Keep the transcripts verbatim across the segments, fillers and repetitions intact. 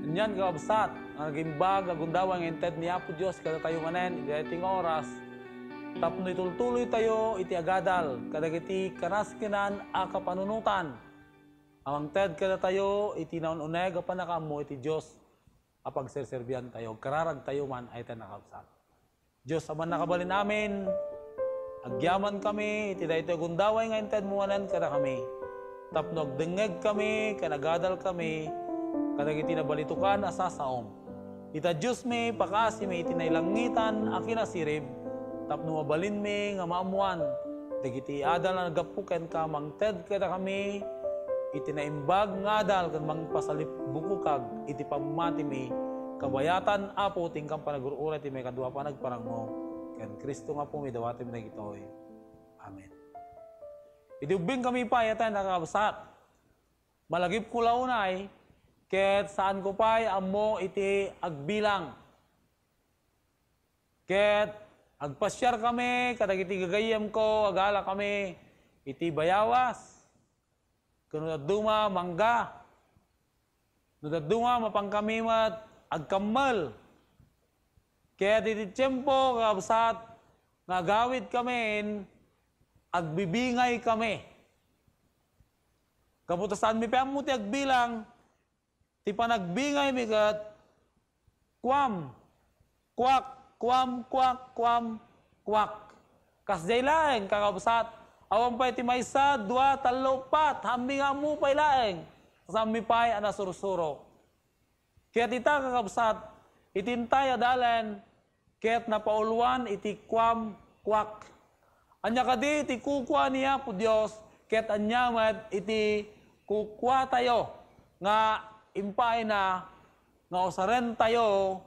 Ngan, kakabsat, nga nagimbag a gundaway nga inted ni Apo Dios kadatayo manen iti daytoy nga oras, tapno itultuloytayo iti agadal kadagiti kanaskenan a kapanunotan a mangted kadatayo iti naun-uneg a pannakaammo iti Dios a pagserserbiantayo. Agkararagtayo man, ayaten a kakabsat. Dios a mannakabalin amin, agyamankami iti daytoy gundaway nga intedmo manen kadakami, tapno agdengngegkami ken agadalkami kadagiti nabalitokan a sasaom. Ita Diosmi, pakaasimi iti nailangitan a kinasirib, tapno mabalinmi nga maammoan dagiti adal a naggapu kenka mangted kadakami iti naimbag nga adal ken mangpasalip bukokag iti pammatimi. Kabayatan, Apo, ti inkam panagur-uray ti maikadua a panagparangmo ken Cristo nga Apomi, dawatem dagitoy. Amen. Iti ubbingkami pay, ayaten a kakabsat, malagipko la unay ket saanko pay ammo iti agbilang. Ket agpasiarkami kadagiti gagayyemko, agalakami iti bayawas. Ken no dadduma, mangga. No dadduma, mapankami met agkammel. Ket iti tiempo, kakabsat, nga agawidkamin, agbibingaykami. Gapu ta saanmi pay ammo ti agbilang, ti panagbingaymi ket kuam, kuak, kuam, kuak, kuam, kuak. Kasdiay laeng, kakabsat, awan pay ti maysa, dua, tallo, pat, hammi nga ammo pay laeng. Saanmi pay a nasursuro. Ket ita, kakabsat, iti intay a dalen, ket napauluan iti kuam, kuak. Ania kadi ti kukua ni Apo Dios, ket ania met iti kukuatayo nga impaayna nga usarentayo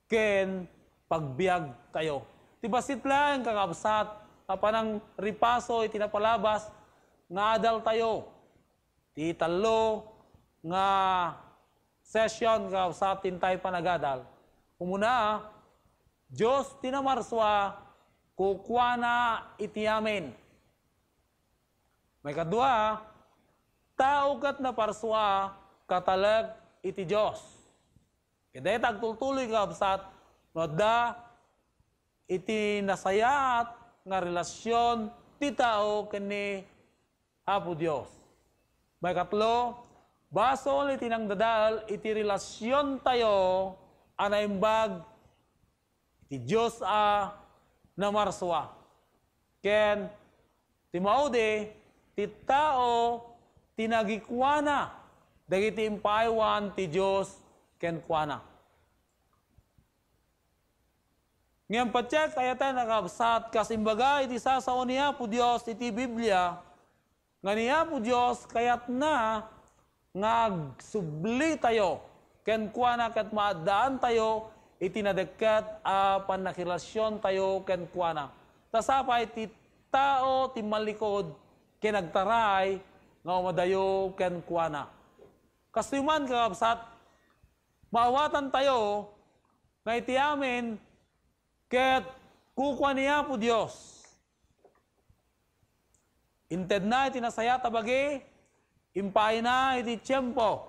ken pagbiagtayo? Ti bassit laeng, kakabsat, a panangripaso iti napalabas nga adaltayo. Ti tallo nga session, kakabsat, ti intay panagadal. Umuna, Dios ti namarsua, kukuana iti amin. Maikadua, tao ket naparsua, katalek iti Dios. Ket dayta agtultuloy, kakabsat, no adda iti nasayaat nga relasion ti tao ken ni Apo Dios. Maikatlo, basol iti nangdadael iti relasiontayo a naimbag iti Dios a namarsua. Ken ti maudi, ti tao ti nagikuana dagiti impaaywan ti Dios kenkuana. Ngem patiek, ayaten a kakabsat, kas imbaga iti sasao ni Apo Dios iti Biblia, nga ni Apo Dios kayatna nga agsublitayo kenkuana ket maaddaantayo iti nadekket a pannakirelasiontayo kenkuana. Ta sapay ti tao ti mallikud ken agtaray nga umadayo kenkuana. Kastoy man, kakabsat, maawatantayo nga iti amin ket kukua ni Apo Dios. Intedna iti nasayaat a bagi, impaayna iti tiempo,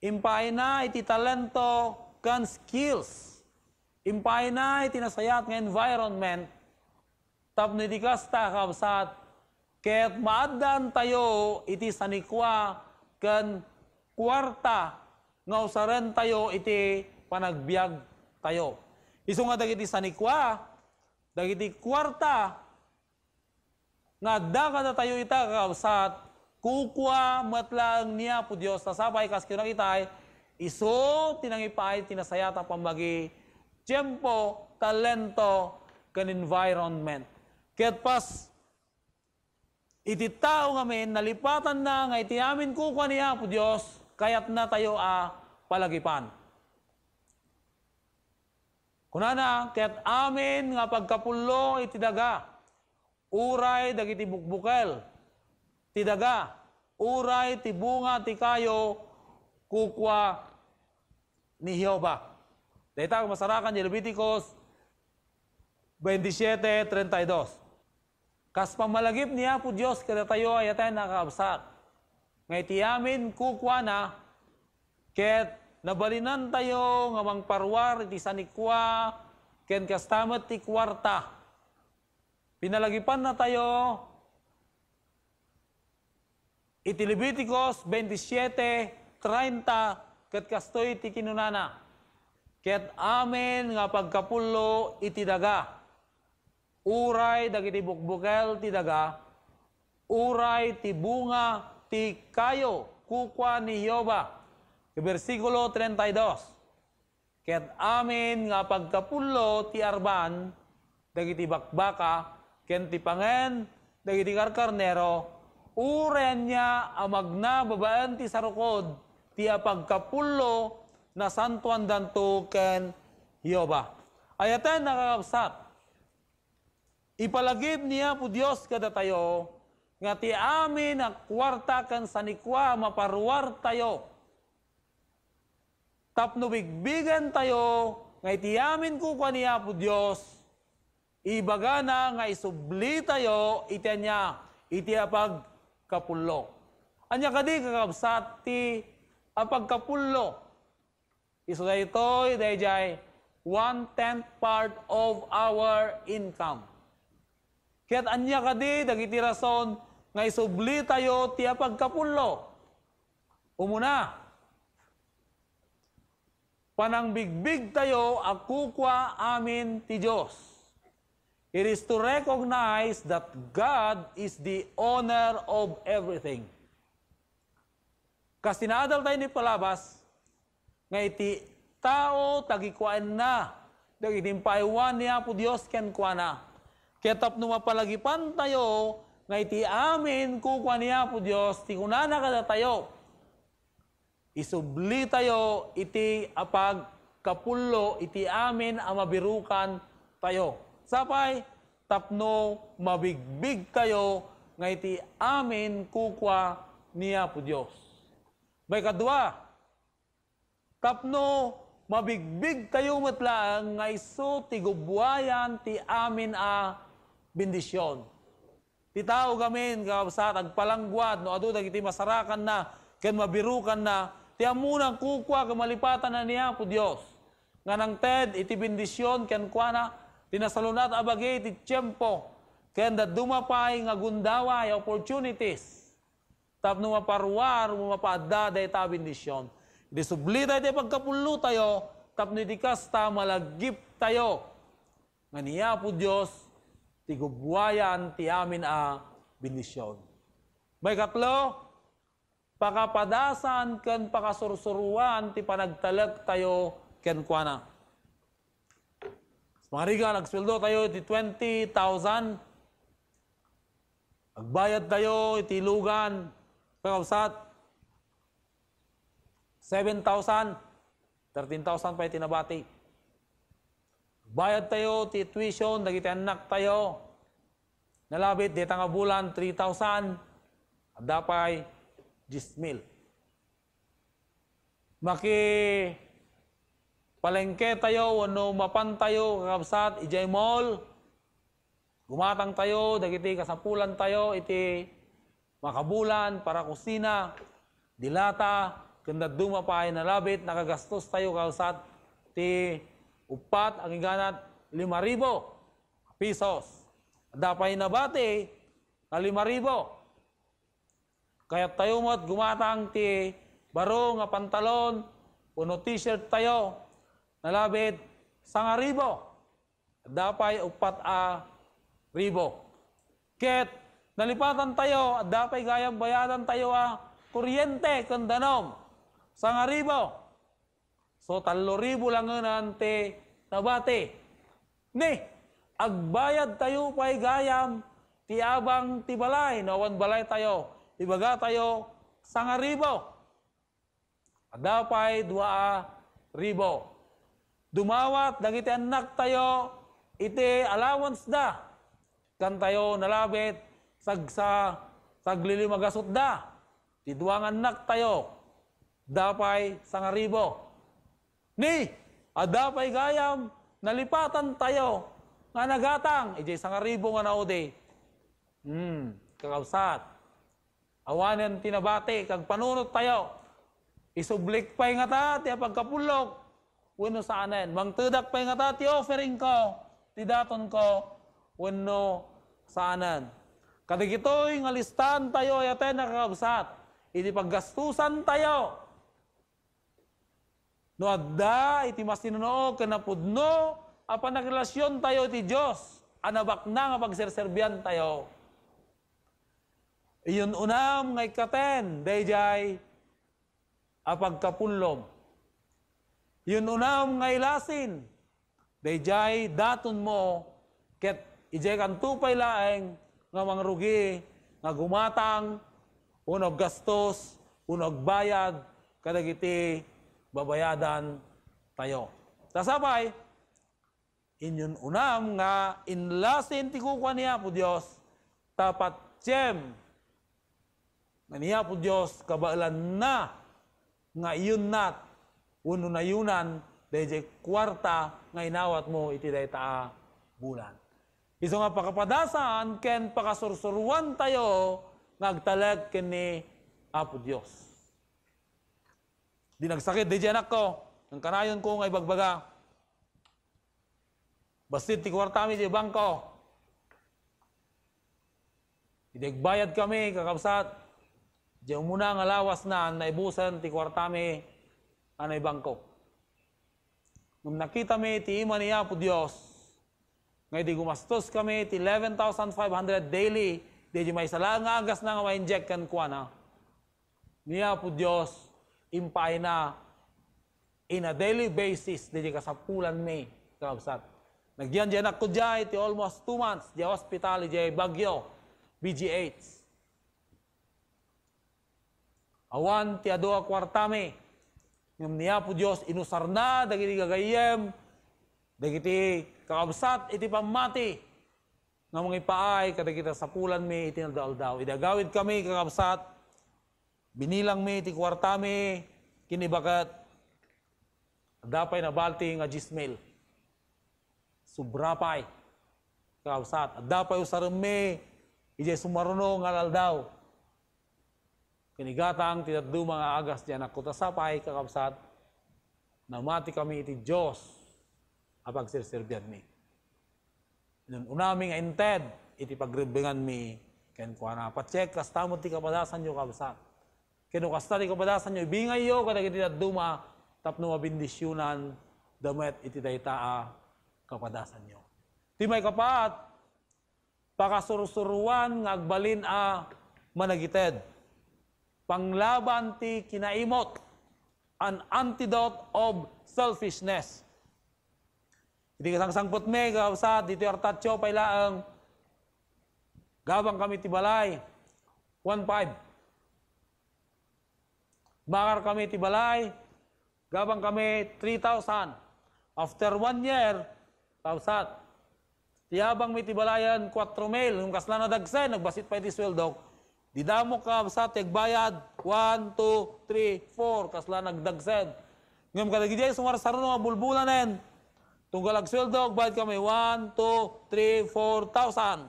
impaayna iti talento ken skills, impaayna iti nasayaat nga environment, tapno iti kasta, kakabsat, ket maaddaantayo iti sanikua ken kuarta nga usarentayo iti panagbiagtayo. Isu nga dagiti sanikua, dagiti kuarta nga adda kadatayo ita, kakabsat, kukua met laeng ni Apo Dios. Ta sapay, kas kunak itay, isu ti nangipaay ti nasayaat a pammagi, tiempo, talento, ken environment. Ket pas iti tao ngamin, nalipatanna nga iti amin kukua ni Apo Dios, kayatnatayo a palagipan. Kunana, ket amin nga pagkapullo iti daga, uray dagiti bukbukel ti daga, uray ti bunga ti kayo, kukua ni Jehovah. Dayta masarakan ti Leviticus twenty-seven treinta y dos. Kas pammalagip ni Apo Dios kadatayo, ayaten a kakabsat, nga iti amin kukuana, ket nabalinantayo nga mangparuar iti sanikua ken kasta met ti kuarta. Pinalagipannatayo iti Leviticus twenty-seven treinta, ket kastoy ti kinunana, "Ket amin nga pagkapullo iti daga, uray dagiti bukbukel ti daga, uray ti bunga ti kayo, kukua ni Jehovah." Bersikulo treinta y dos, "Ket amin nga pagkapullo ti arban dagiti bakbaka ken ti pangen dagiti karkarnero, uray ania a magna babaen ti sarukod ti apagkapullo, nasantoandanto ken Jehovah." Ayaten, nakakabsat, ipalagip ni Apo Dios kadatayo nga ti amin a kuarta ken sanikua a maparuartayo tapno bigbigentayo nga iti amin kukua ni Apo Dios, ibagana nga isublitayo iti ania? Iti apagkapullo. Ania kadi, kakabsat, ti apagkapullo? Isu daytoy, daydiay one-tenth part of our income. Ket ania kadi dagiti rason nga isublitayo ti apagkapullo? Umuna, panangbigbigtayo a kukua amin ti Dios. It is to recognize that God is the owner of everything. Kas ti naadaltayo ni palabas, nga iti tao tagikuaenna dagiti impaaywan ni Apo Dios kenkuana. Ket tapno mapalagipantayo nga iti amin kukua ni Apo Dios ti kunana kadatayo, isublitayo iti apagkapullo iti amin a mabirukantayo. Sapay, tapno mabigbigtayo nga iti amin kukua ni Apo Dios. Maikadua, tapno mabigbigtayo met laeng nga isu ti gubbuayan ti amin a bendision. Ti tao gamin, kakabsat, agpalangguad no adu dagiti masarakanna ken mabirukanna, ti ammona kukua ken malipatanna ni Apo Dios nga nangted iti bendision kenkuana, ti nasalun-at a bagi ti tiempo, ken dadduma pay nga gundaway, opportunities, tapno maparuar o mapaadda dayta a bendision. Idi sublitayo ti pagkapullotayo, tapno iti kasta, malagiptayo nga ni Apo Dios ti gubbuayan ti amin a bendision. Maikatlo, pakapadasan ken pakasursuruan ti panagtalektayo kenkuana. Mangarigan, agsueldotayo iti twenty thousand. Agbayadtayo iti lugan, kakabsat, seven thousand, thirteen thousand pay ti nabati. Agbayadtayo ti tuition dagiti annaktayo. Nalabit dita nga bulan, three thousand. Adda pay dies mil. Makipalengketayo wenno mapantayo, kakabsat, idiay mall. Gumatangtayo dagiti kasapulantayo iti makabulan, para kusina, dilata, ken dadduma pay. Nalabit, nakagastostayo, kakabsat, ti uppat agiganat lima ribu pesos. Adda pay nabati nga lima ribu. Kayattayo met gumatang ti baro nga pantalon wenno t-shirt tayo. Nalabit, sangaribu. Adda pay uppat a ribu. Ket nalipatantayo, adda pay gayam bayadantayo a kuryente ken danum. Sangaribu. So, tallo ribu langenen ti nabati. Ni, agbayadtayo pay gayam ti abang ti balay, no awan balaytayo, ibagatayo, sangaribu. Adda pay dua a ribu. Dumawat dagiti annaktayo iti allowance da. Kantayo nalabit, sagsa-, saglilimagasutda. Ti dua nga annaktayo, adda pay sangaribu. Ni, adda pay gayam nalipatantayo nga nagatang, idiay sangaribu nga naudi. Hmm, kakabsat. Awanen ti nabati, kagpanunottayo. Isublik pay ngata ti apagkapullok wenno saanen? Mangtedak pay ngata ti offeringko, ti datonko wenno saanen? Kadagitoy nga listaantayo, ay-ayaten a kakabsat, iti paggastusantayo. No adda iti masinuno ken napudno a pannakirelasiontayo iti Dios a nabaknang a pagserserbiantayo, iyun-unam nga ikkaten daydiay a pagkapullom. Iyun-unam nga ilasin daydiay datonmo, ket idiay kanto pay laeng nga mangrugi nga gumatang wenno aggastos wenno agbayad kadagiti babayadantayo. Ta sapay, inyun-unam nga inlasin ti kukua ni Apo Dios, ta patiem nga ni Apo Dios kabaelanna nga iyunnat wenno nayunan daydiay kuarta nga inawatmo iti dayta a bulan. Isu nga pakapadasan ken pakasursuruantayo nga agtalek ken ni Apo Dios. Di nagsakit daydiay anakko, ang kanayonko nga ibagbaga. Bassit ti kuartami diay bangko. Idi agbayad kami, kakabsat, diay umuna nga lawasna, naibusen ti kuartami a naibangko. Ngem nakitami ti ima ni Apo Dios, nga idi gumastos kami ti eleven thousand five hundred daily, diay maysa laeng nga agasna nga ma-inject kenkuana. Ni Apo Dios, impaayna in a daily basis, diay kasapulanmi, kakabsat. Nagyan diay anakko diay ti almost two months, diay hospital, diay Baguio, B G H. Awan ti adu a kuartami, ngem ni Apo Dios inusarna dagiti gagayyem, dagiti kakabsat iti pammati, nga mangipaay kadagiti sapulanmi iti aldaw-aldaw. Idi agawidkami, kakabsat, binilangmi ti kuartami, kinibaket, adda pay nabalti nga dies mil. Sobra pay, kakabsat. Adda pay usaremmi idiay sumaruno nga aldaw. Kinigatang ti dadduma nga agas diay anakko, ta sapay, kakabsat, namati kami iti Dios a pagserserbianmi. Inun-unami nga inted iti pagrebbenganmi kenkuana. Patiek, kasta met ti kapadasanyo, kabsat. Ken no kasta ti kapadasanyo, ibingayyo kadagiti dadduma tapno mabendisionan da met iti dayta a kapadasanyo. Ti maikapat, pakasursuruan nga agbalin a managited. Panglaban ti kinaimot, an antidote of selfishness. Iti kasangsangpetmi, kakabsat, ditoy artatio pay laeng, gabang kami ti balay, one five. Bakar kami ti balay, gabang kami three thousand. After one year, kabsat, ti abangmi ti balayen, kuatro mil. Ngem kasla nadagsen, nagbassit pay ti sueldok. Didamok, kabsat, ti agbayad, one, two, three, four. Kasla nagdagsen. Ngem kadagiti sumarsaruno nga bulbulanen, tunggal agsueldok, agbayad kami, one, two, three, four thousand.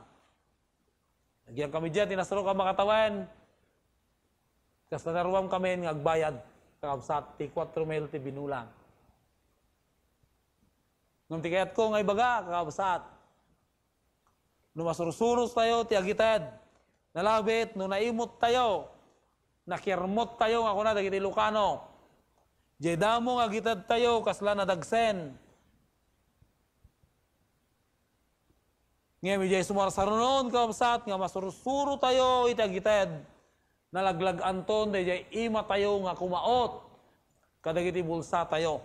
Nagyan kami diay ti nasarok a makatawen. Kasla naruam kami nga agbayad, kakabsat, ti kuatro mil ti binulang. Ngem ti kayatko nga ibaga, kakabsat, no masursuro tayo ti agited, nalabit no naimot tayo, nakirmot tayo nga kuna dagiti Ilocano. Diay damo nga agited tayo, kasla nadagsen. Ngem idiay sumarsarunon, kabsat, nga masursuro tayo iti agited, nalaglag-anton daydiay ima tayo nga kumaot kadagiti bulsa tayo.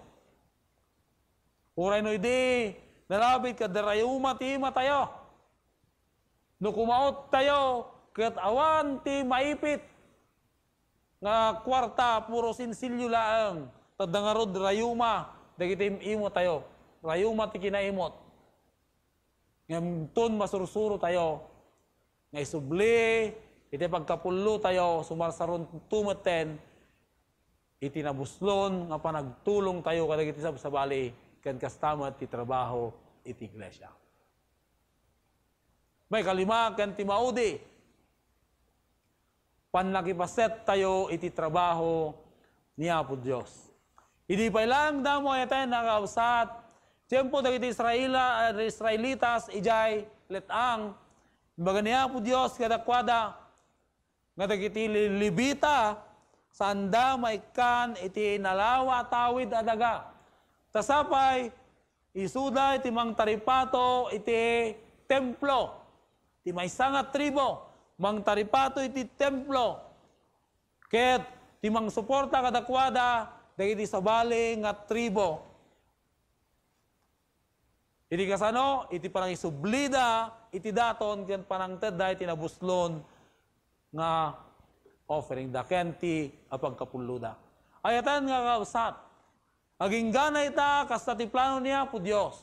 Uray no idi, nalabit ket rayuma ti ima tayo. No kumaot tayo, ket awan ti maipit nga kuarta, puro sinsilyo laeng. Ta adda ngarud rayuma dagiti im-imo tayo. Rayuma ti kinaimot. Ngem ton masursuro tayo, nga isubli iti pagkapullo tayo, sumarsaronto metten iti nabuslon nga panagtulong tayo kadagiti sabsabali, ken kasta met ti trabaho iti iglesia. Maikalima ken ti maudi, pannakipaset tayo iti trabaho ni Apo Dios. Idi pay laeng damo, ayaten a kakabsat, tiempo dagiti Israela-, Israelitas idiay let-ang, imbaga ni Apo Dios kadakuada, nga dagiti Li-, Levita, saanda maikkan iti nalawa a tawid a daga. Ta sapay, isuda iti mangtaripato iti templo. Ti maysa nga tribo, mangtaripato iti templo. Ket ti mangsuporta kadakuada, dagiti sabali nga tribo. Iti kasano, iti panangisublida iti daton ken panangtedda iti nabuslon nga offering da ken ti apagkapulloda. Ayaten nga kakabsat, agingga ita kasta ti plano ni Apo Dios.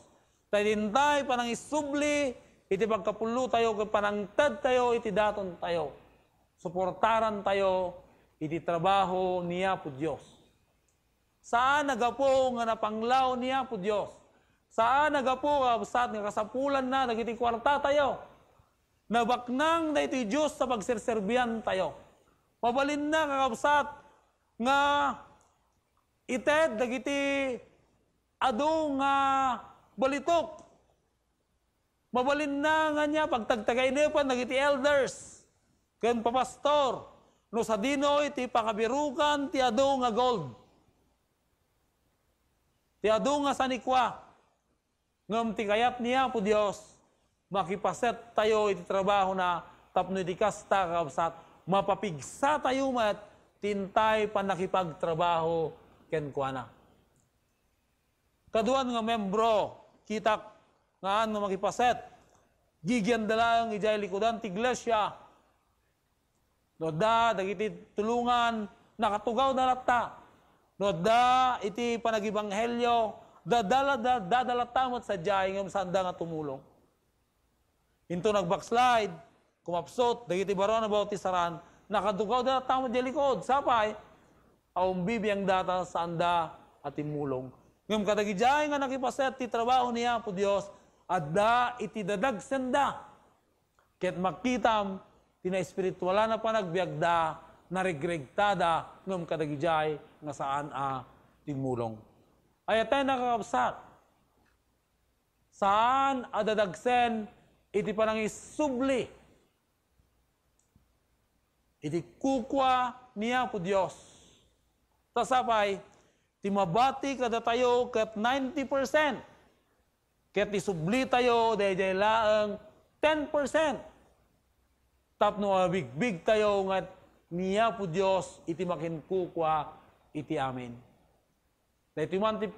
Ta iti intay panangisubli iti pagkapullotayo ken panangtedtayo iti datontayo. Suportarantayo iti trabaho ni Apo Dios. Saan a gapu nga napanglaw ni Apo Dios. Saan a gapu, kakabsat, nga kasapulanna dagiti kuartatayo. Nabaknang daytoy Dios sa pagserserbiantayo. Mabalinna, kakabsat, nga ited dagiti adu nga balitok. Mabalinna nga ania, pagtagtagaynepan dagiti elders ken papastor no sadino iti pangabirukan ti adu nga gold, ti adu nga sanikua. Ngem ti kayat ni Apo Dios, makipasettayo iti trabahona tapno iti kasta, kakabsat, mapapigsatayo met ti intay pannakipagtrabaho kenkuana. Kaduan nga membro, kitak nga aan nga makipaset. Gigianda laeng idiay likudan ti iglesia. No adda dagiti tulongan, nakatugawda latta. No adda iti panagibanghelio, dadala-, da-, dadalatta met sadiay ngem saanda nga tumulong. Into nag-backslide, kumapsut dagiti baro a nabautisaran, nakatugawda latta met idiay likod. Sapay, awan bibiangda ta saanda a timmulong. Ngem kadagidiay nga nakipaset ti trabaho ni Apo Dios, adda iti dadagsenda. Ket makitam ti naespiritualan a panagbiagda, naregregtada ngem kadagidiay nga saan a timmulong. Ayaten a kakabsat, saan a dadagsen iti panangisubli iti kukua ni Apo Dios. Ta sapay, ti mabati kadatayo ket ninety percent, ket isublitayo daydiay laeng ten percent. Tapno abigbigtayo nga ni Apo Dios iti makinkukua iti amin. Daytoy man ti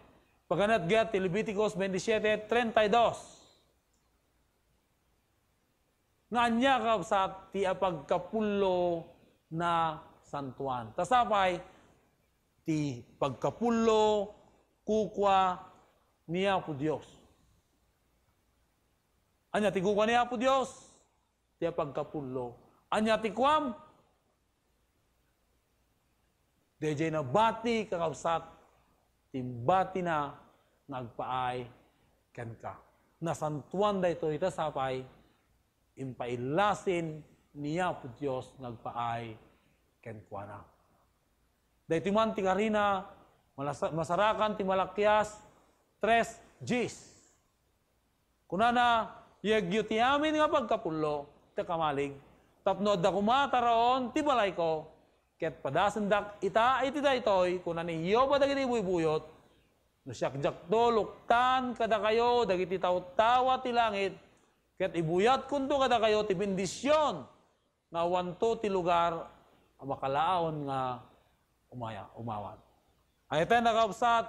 paganetget ti Leviticus twenty-seven treinta y dos. Nga ania, kakabsat, ti apagkapullo nasantuan. Ta sapay, ti pagkapullo, kukua ni Apo Dios. Ania ti kukua ni Apo Dios? Ti apagkapullo. Ania ti kuam? Daydiay nabati, kakabsat, ti imbatina nga agpaay kenka. Nasantuan daytoy ta sapay, impaillasin ni Apo Dios nga agpaay kenkuana. Daytoy man ti karina, malasa-, masarakan ti Malakias tres diez. Kunana, "Yegyo ti amin nga pagkapullo, ta kamalig, tapno adda koma a taraon ti balayko, ket padasendak ita iti daytoy," kuna ni Jehovah dagiti buybuyot. "No siak diakto, luktan kadakayo dagiti tattawa ti langit, ket ibuyatkonto kadakayo ti bendision nga awanto ti lugar a makalaon nga umaya-, umawat." Ayaten a kakabsat,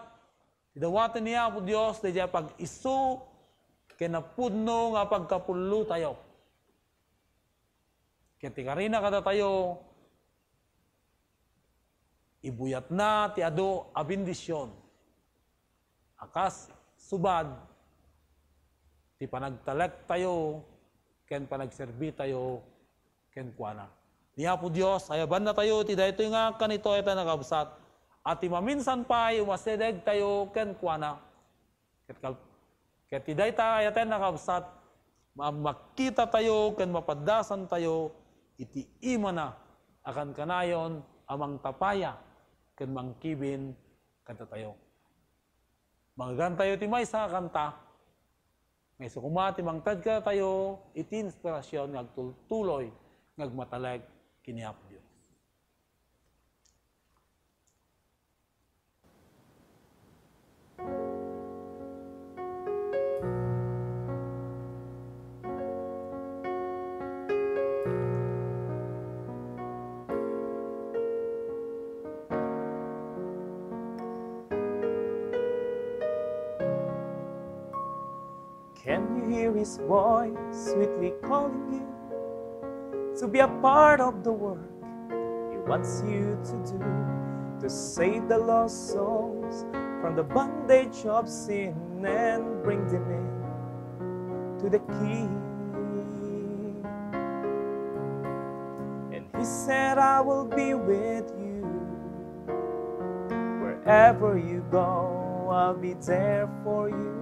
ti dawaten ni Apo Dios daydiay pag-isu ken napudno nga pagkapullotayo. Ket ti karina kadatayo, ibuyatna ti adu a bendision a kas subad ti panagtalektayo ken panagserbitayo kenkuana. Ni Apo Dios, ayabannatayo iti daytoy nga kanito, ayaten a kakabsat, a ti maminsan pay umasidegtayo kenkuana. Ket kal-, ket ti dayta, ayaten a kakabsat, ma-, makitatayo ken mapaddasantayo iti imana a kankanayon a mangtapaya ken mangkibin kadatayo. Manggantayo ti maysa nga kanta, nga isu koma ti mangted kadatayo iti inspirasyon nga agtultuloy nga agmatalek ken ni Apo Dios. Can you hear his voice sweetly calling you to be a part of the work he wants you to do, to save the lost souls from the bondage of sin and bring them in to the King? And he said, "I will be with you. Wherever you go, I'll be there for you."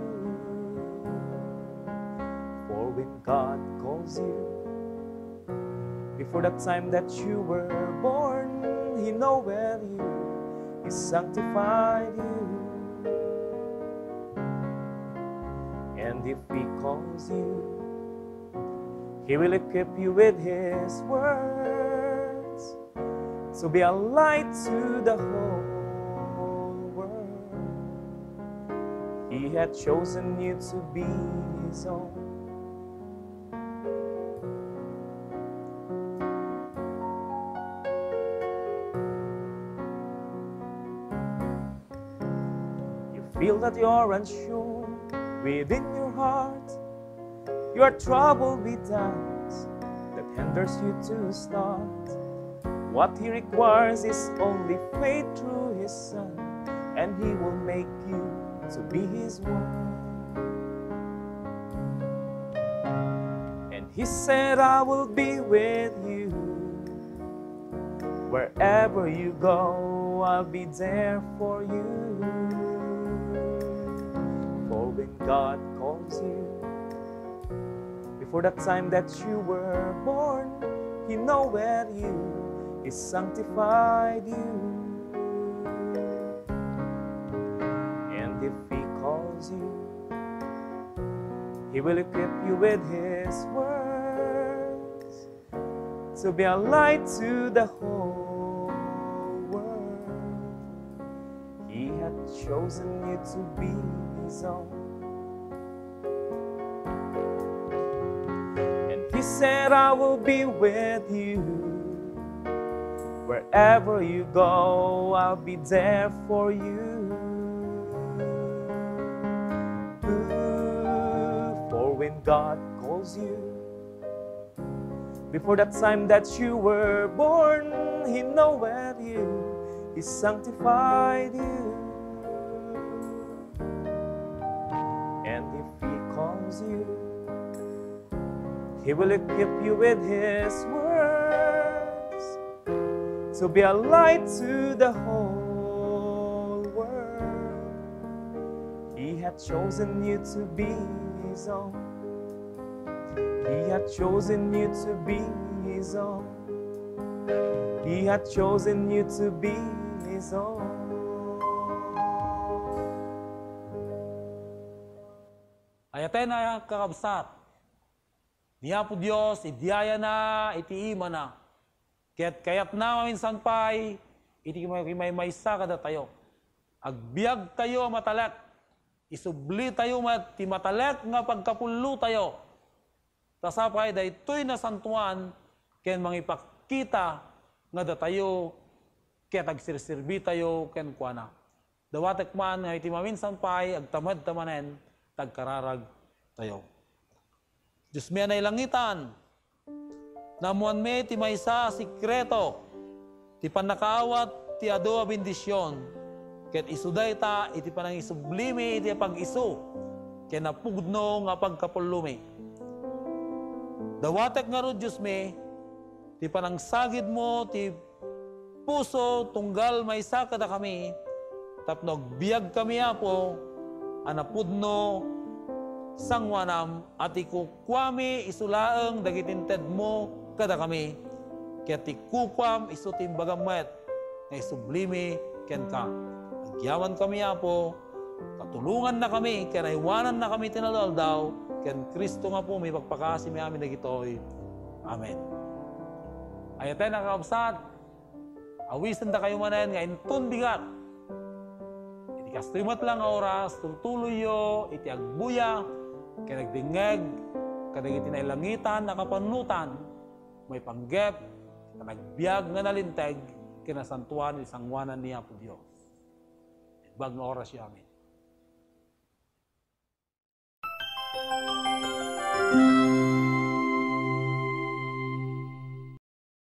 For when God calls you, before the time that you were born, he know where you, he sanctified you. And if he calls you, he will equip you with his words to be a light to the whole world. He had chosen you to be his own. You feel that you're unsure within your heart. You are troubled with doubts that hinders you to start. What he requires is only faith through his Son, and he will make you to be his one. And he said, "I will be with you. Wherever you go, I'll be there for you." For when God calls you, before the time that you were born, he know where you, he sanctified you. And if he calls you, he will equip you with his words to be a light to the whole world. He had chosen you to be his own. And he said, "I will be with you. Wherever you go, I'll be there for you." For when God calls you, before the time that you were born, he know where you, he sanctified you. And if he calls you, he will equip you with his words to be a light to the whole world. He had chosen you to be his own. He had chosen you to be his own. He had chosen you to be his own. Ay-ayaten a kakabsat, ni Apo Dios idi ayana iti imana. Ket kayatna maminsan pay iti kimay-, kimaymaysa kadatayo. Agbiagtayo a matalek. Isublitayo met ti matalek nga pagkapullotayo. Ta sapay daytoy nasantoan ken mangipakita nga datayo ket agsirserbitayo kenkuana. Dawatek man nga iti maminsan pay agtamedta manen ta agkararagtayo. Diosmi a nailangitan, naammoanmi ti maysa a sekreto ti pannakaawat ti adu a bendision, ket isu dayta iti panangisublimi iti pag-isu ken napudno nga pagkapullomi. Dawatek ngarud, Diosmi, ti panangsagidmo ti puso tunggal maysa kadakami, tapno agbiagkami, Apo, a napudno sangoanam a ti kukuami isu laeng dagiti intedmo kadakami, ket ti kukuam isu ti imbagam met nga isublimi kenka. Agyamankami, Apo, ta tulongannakami ken aywanannakami ti naldaw, ken Cristo nga Apomi, ipagpakaasimi amin dagitoy. Amen. Ay-ayaten a kakabsat, awisendakayo manen nga inton bigat. Iti kastoy met la nga oras, tultuloyyo iti agbuya ken agdengngeg kadagiti nailangitan a kapanunotan maipanggep iti panagbiag nga nalinteg ken nasantoan iti sangoanan ni Apo Dios. Naimbag nga orasyo amin.